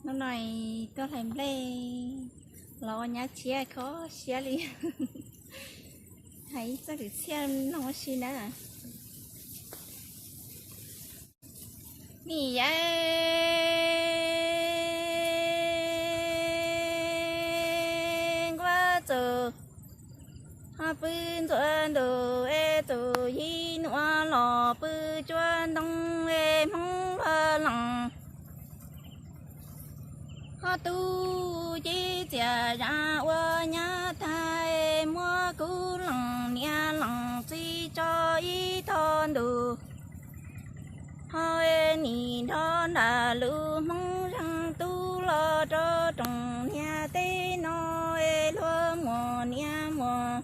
Hnub no tuaj hlais nplej los ua nyab tshiab kho siab li. Hais ib txoj kwv txhiaj mloog ua si na. Nim yeeb nquab txug ho pw ntxuav ntuj es txug yig nuav los pw tsuab ntoo es Hmoob luag lees. Ho tu cev txiaj zam ua nyab tag es muab kuv lees niam lees txiv tso ib tog ntug. Ho es nim nrho nram lub Hmoob Zeeg Tub los rau rooj niag teb no es luag muam niam muam.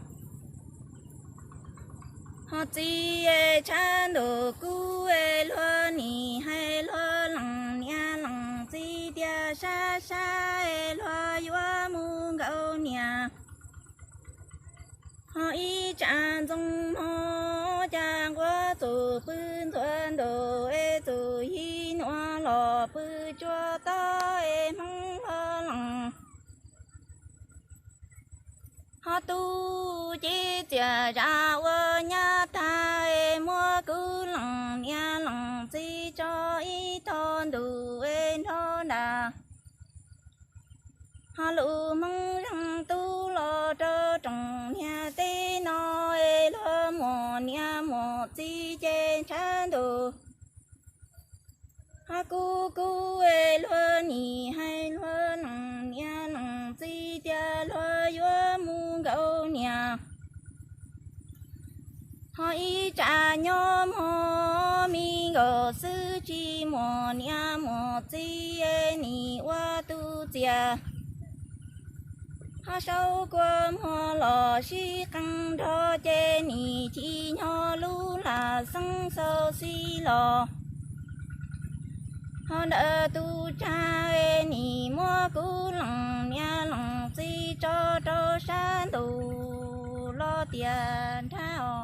Ho txiv es tshav ntuj kub es luag nim hais luag lees niam lees txiv tias sab sab es luag yuav mus nkaum niam. Ho ib tsam ntxoov hmo cas nquab txug pw ntxuav ntuj es txug yig nuav los pw tsuab tog es Hmoob luag lees. Ho tu cev txiaj zam ua nyab tag es muab kuv lees niam lees txiv tso ib tog ntug es nrho nram. Ho lub Hmoob Zeeg Tub los rau rooj niag teb no es luag muam niam muam txiv ces tshav ntuj ho kub kub es luag nim hais luag lees niam lees txiv tias luag yuav mus nkaum niam. Ho ib tsam nyob hmo me nkaus xwb tsis muaj niam muaj txiv es nim ua tus txiaj. Ho saum kua muag los sib qee nrho ces nim chim nyob lub lag xeeb xaus xis los. Ho ntawm tus tsag es nim muab kuv lees niam lees txiv tso rau sab ntuj los tias nrhab.